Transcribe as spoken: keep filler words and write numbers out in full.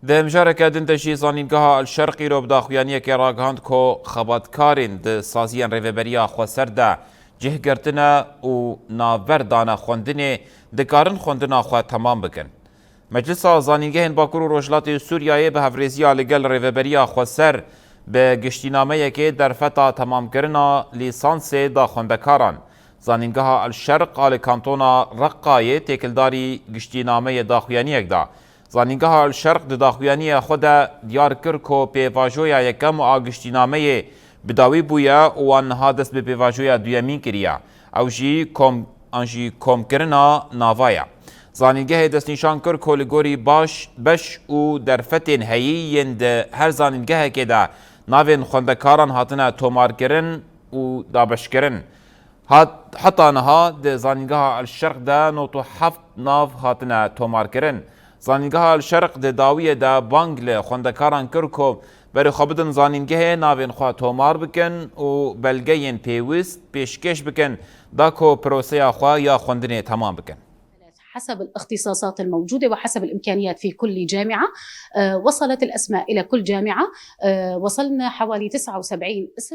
Di mijareke din de jî Zanîngeha El Şerq îro bi daxuyaniyekê ragihand ku xebatkarên di saziyên rêveberiya xweser de cih girtine û navber dane xwendinê, dikarin xwendina xwe temam bikin. Meclisa Zanîngehên Bakur û Rojhilatê Sûriyeyê bi hevrêziya li gel Rêveberiya Xweser bi giştînameyekê derfeta temamkirina lîsansê da xwendekaran. Zanîngeha El Şerq a li Kantona Reqqayê têkildarî giştînameyê daxuyaniyek da. Zanîngeha El Şerq di daxuyaniyê xwe de diyar kir ku pêvajoya yekem a giştînameyê bi dawî bûye û wan niha dest bi pêvajoya duyemîn kiriye. Ew jî kom, an jî komkirina nava ye. Zanîngehê destnîşan kir ku li gorî baş, beş û derfetên heyî yên di her zanîngehekê de navên xwendekaran hatine tomarkirin û dabeşkirin. Hat, heta niha di Zanîngeha El Şerq de nod û heft nav hatine tomarkirin. Zanîngeha El Şerq di dawiyê de bang li xwendekaran kir ku berê xwe bidin zanîngehê, navên xwe tomar bikin û belgeyên pêwist pêşkêş bikin, da ku proseya xwe ya xwendinê temam bikin. حسب الاختصاصات الموجودة وحسب الإمكانيات في كل جامعة. آه، وصلت الأسماء إلى كل جامعة. آه، وصلنا حوالي تسعة وسبعين اسم.